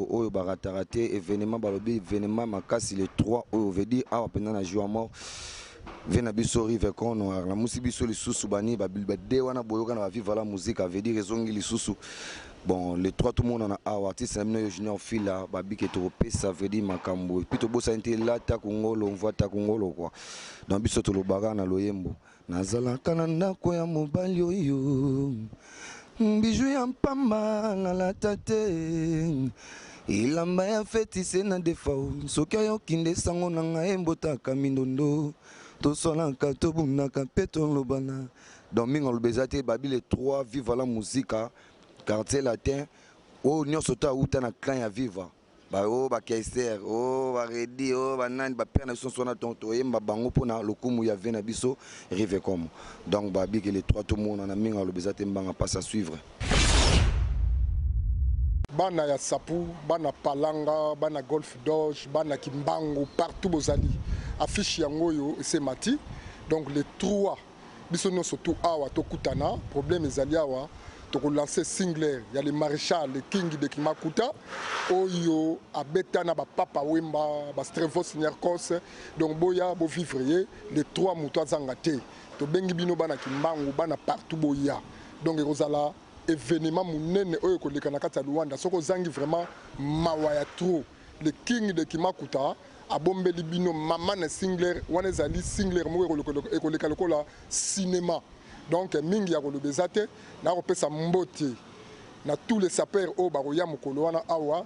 bandeko oyo barataka te événement. Balobi événement makasi le 3 oyo, veut dire awa mpenza na jour mort ve na biso Rive Kono alamusi biso lisusu. Bani bade wana boyoka na baviva la musique, veut dire ezongi lisusu. Bon, le 3 tomonana awa. Artiste na bino yo Junior Fila babike, tokopesa veut dire makambo. Et puis tobosani te lata kongolo mvwata kongolo quoi. Donc biso tolobaka na loyembo: nazalaka na ndako ya mobali oyo, bijou ya mpamba nalata te, elamba ya feti se na defao. Soki ayoki nde sango na ngai, embotaka mindondo, tosolaka, tobundaka mpe tolobana. Donc mingi aloba eza te. Babi le 3, Viva la Musica, Quartier Latin. Oyo nyonso to awuta na clan ya Viva, oyo bakaiser, oyo baredi, oyo banani, bapère na biso nyonso wana. Donc toyemba bango mpona lokumu ya ve na biso Rive Komo. Donc babiki le 3 tomonana. Mingi aloba eza te, mbanga passe à suivre. Bana ya Sapu, bana Palanga, bana Golf Doge, bana Kimbangu, partout bozali, affiche yango oyo esemati. Donc le 3, biso nyonso tu awa tokutana. Problème ezali awa, tokolancer single ya le maréchal, le king de Kimakuta, oyo abeta na bapapa Wemba, bastrevos Niarcos. Donc boya bovivre ye le 3, moto azanga te. Tobengi bino bana Kimbangu, bana partout, boya. Donc ekozala événement monene oyo ekoleka na kati ya Luanda. Soki ozangi, vraiment mawa ya trop. Le king de Kimakuta abombeli bino mama na single wana. Ezali single moko ekoleka lokola cinéma. Donc mingi ya koloba eza te. Nakopesa mbote na tous les sapeurs oyo bakoya mokolo wana awa,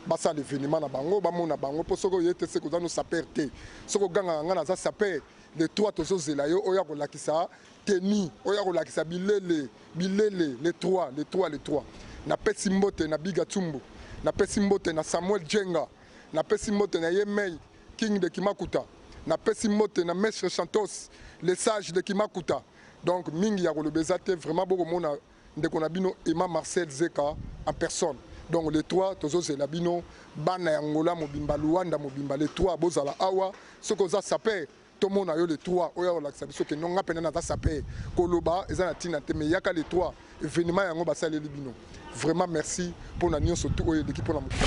basala événement na bango, bamona bango. Mpo soki oye te, seke oza no sapeur te. Soki ogangaka nga naza sapeur, le 3 tozozela yo, oyo akolakisa teni, oyo akolakisa bilele bilele. Le 3, le 3, le 3. Napesi mbote na Biga Tumbu, napesi mbote na Samuel Jenga, napesi mbote na ye Mei King de Kimakuta, napesi mbote na Maître Chantos, le sage de Kimakuta. Donc mingi ya koloba eza te. Vraiment bokomona ndeko na bino Emma Marcel Zeka en personne. Donc le 3 tozozela bino, bana ya Ngola mobimba, Luanda mobimba. Le 3 bozala awa. Soki oza sapeur, tomona yo le 3, oyo akolakisa biso ke nonga mpena naza sapeur. Koloba eza na ntina te, mais yaka le 3. Événement yango basaleli bino. Vraiment merci mpona nyonso tu oyo eleki mpona mokili.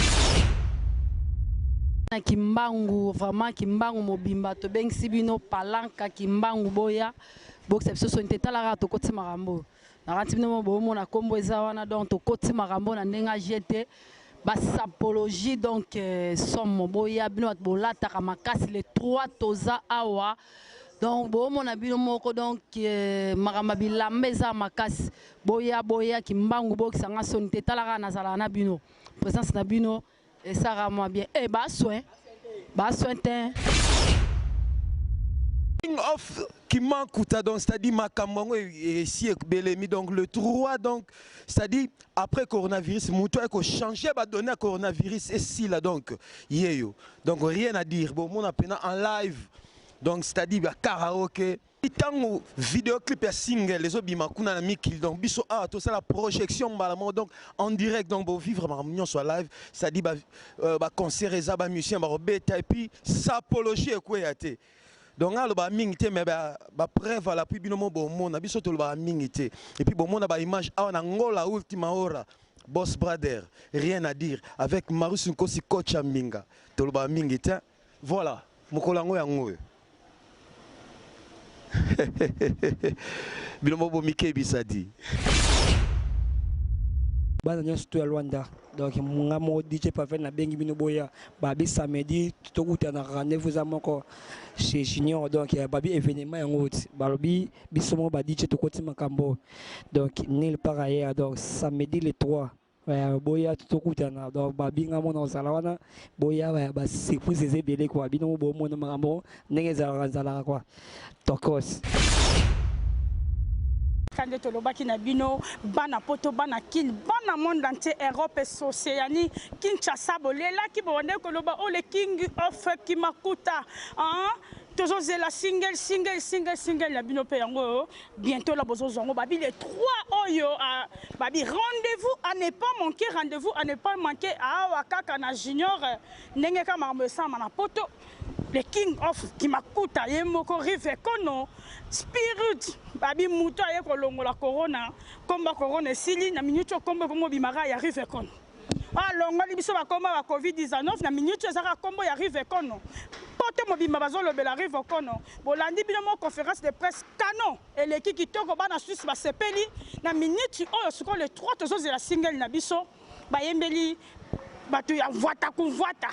Na Kimbangu, vraiment Kimbangu mobimba, tobengisi bino. Palanka Kimbangu, boya bokisa biso soni te. Talaka, tokoti makambo nakanti bino mo bomona nkombo eza wana. Donc tokoti makambo na ndenge agie te, basapologie. Donc somo, boya bino bato bolataka makasi. Le 3 toza awa. Donc bomona bino moko. Donc makambo ya bilamba eza makasi. Boya, boya Kimbangu, bokisanga soni te. Talaka, nazalaka na bino, présence na bino esalaka mwa bien. E basoin, basoin te. King of Kimankuta, donc c'est-à-dire makambo yango esi ebelemi. Donc le 3, donc c'est-à-dire après coronavirus, moto akochanger badonnées ya coronavirus esila. Donc yeyo, donc rien à dire. Bomona mpena en live, donc c'est-à-dire bakaraoke, ntango vidéoclip ya single ezobima kuna na mikili, donc biso awa tosala projection mbala moko, donc en direct. Donc bovivre makambo nyonso ya live, c'est-à-dire baconcert eza, bamusicien bakobeta, et puis sapologie ekweya te. Donc nga alobaka mingi te, mais bapreuve à l'appui, bino mo bomona. Biso tolobaka mingi te, et puis bomona baimage awa na Ngola Ultima Hora. Boss Brother, rien à dire, avec Marius Nkosi, coach ya mbinga. Tolobaka mingi te. Voilà, mokolo yango yango oyo bino mo bomikebisa di. Bana nyonso to ya Lwanda, donc nga moko DJ Pavel nabengi bino, boya. Babi samedi tokutana, rendez-vous eza moko chez Junior. Donc babi événement yango ti balobi biso moko ba DJ tokoti makambo. Donc nulle part ailleurs. Donc samedi le 3, boya tokutana. Donc babi nga mona ozala wana, boya, basurprise eza ebele quoi. Bino bomona makambo ndenge ezalaka, ezalaka quoi, tokos. Nde tolobaki na bino, bana Poto, bana Kine, bana monde entier, Europe, Océanie, Kinshasa, bolelaki, bobande koloba o le king of Kimakuta, tozozela single, single, single, single na bino mpe yango oyo bientôt la bozozwa yango. Babi le 3 oyo, babi rendez-vous à ne pas manquer, rendez-vous à ne pas manquer awa kaka na Junior. Ndenge kaka makambo esalama na Poto, le king of Kimakuta ye moko Rive Kono Spirit, babi moto aye kolongola corona. Komba corona esili na minute oyo, kombo ekomobimaka ya Rive Kono. Oyo alongoli biso ba kombo ya ba covid 19 na minute oyo eza kaka kombo ya Rive Kono. Poto mobimba bazolobela Rive Kono. Bolandi bino moko conference de presse canon eleki kitoko bana Suisse basepeli na minute oyo sikoyo le 3 tozozela single na biso bayembeli bato ya mvuata kumvuata.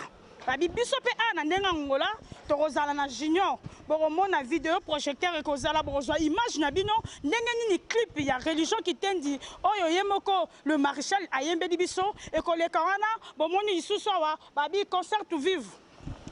Babi biso pe awa na ndenge Angola tokozala na junior bokomona video projecteur ekozala bokozwa image na bino ndenge nini clip ya religion kitendi oyo ye moko le marechal ayembeli biso ekoleka wana bomoni lisusu awa babi concert to vive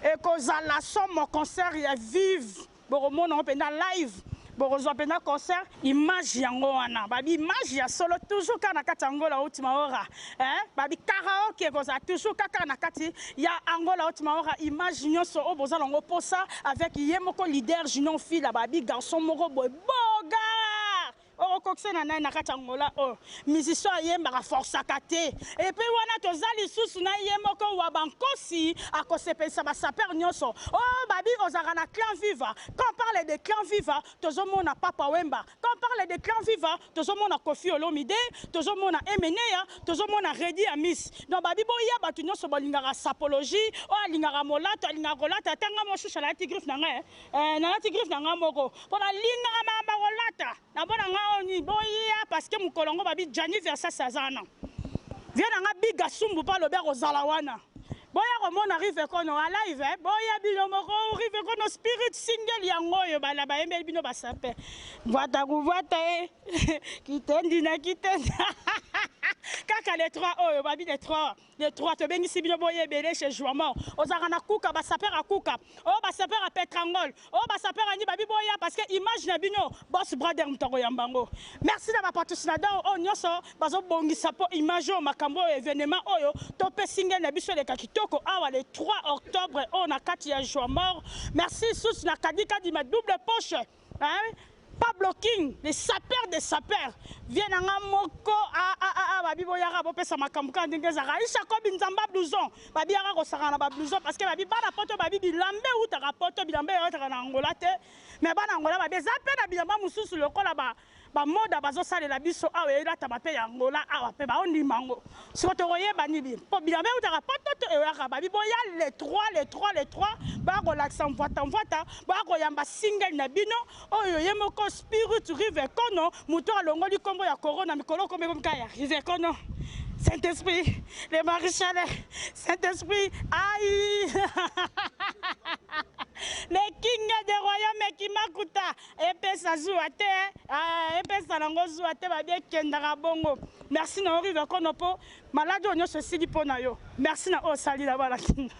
ekozala somo concert ya vive Bokomona yango penza live, bokozwa penza concert. Image yango wana babi image ya solo toujours kaka na kati ya Angola Ultima Hora eh babi karaoke ekozala toujours kaka na kati ya Angola Ultima Hora image nyonso oyo boza nango posa avec ye moko leader Junior Fila babi garçon moko boye bogar Okokokisa na nani na kati ya Angola oyo musicien ayembaka forçaka te et puis wana toza lisusu na ye moko wa ba nkosi akosepelisa ba sapeurs nioso oh babi ozalaka na clan viva quand on parle de clan viva tozo mona papa wemba quand on parle de clan viva tozo mona koffi olomide tozo mona emeneya tozo mona reddy amis donc babi boya batu nioso bolingaka sapologie oyo alingaka molato alingaka kolata ata nga mosusu alati griffe na nga eh Eh, nalati griffe na nga moko mpo nalingaka makambo ya kolata na mpo na nga oyo nini boya parce que mokolo yango babi Gianni Versace aza wana vie na nga Biga Sumbu mpo alobi akozala wana boya komona Rive Kono alive eh? boya bino moko Rive Kono spirit single yango oyo bala bayembeli bino basape vwata kuvwata e eh. kitendi na kitendi kaka les trois oyo babi les trois Les trois tobengisi bino boye ebele chez Joamor. Ozalaka na kuka ba sapeur ya kuka. Oh ba sapeur ya Petrangol. Oh ba sapeur ya nini babi boya parce que image na bino boss brother moto akoyamba yango. Merci na ba patrocinateurs oyo nyonso bazo bongisa po image oyo makambo oyo evenement oyo to pe single na biso eleka kitoko awa le 3 octobre oyo na kati ya Joamor. Merci lisusu na Kadi Kadima double poche. Hein? Pablo King, le sapeur des sapeurs. Viens na nga moko a a a a babi boyaka bopesa makambo kaka ndenge ezalaka. Aisha Kobi Nzamba blouson. Babi yaka kosakana na ba blouson parce que babi bana poto babi bilamba eutaka poto, bilamba eutaka na Angola te. Mais bana Angola babi eza pe na bilamba mosusu lokola ba Ba moda bazo salela biso awa elatama pe ya Angola awa pe bao ndima yango siko toko yeba nini po bilamba ewutaka poto to eyaka babi boya le 3 le 3 le 3 baya kolakisa mvuata mvuata baya koyamba single na bino oyo ye moko spirit rive kono mutu alongoli kombo ya corona mikolo kombo ekomi kaka ya rive kono Saint Esprit le maréchal Saint Esprit aïe le king de royaume kimakuta Epesa zuwa te eh, epesa nango zuwa te babi ekendaka bongo. Merci na yo Rive Kono po maladi oyo nyonso esili po na yo. Merci na oyo osali na bana Kinga.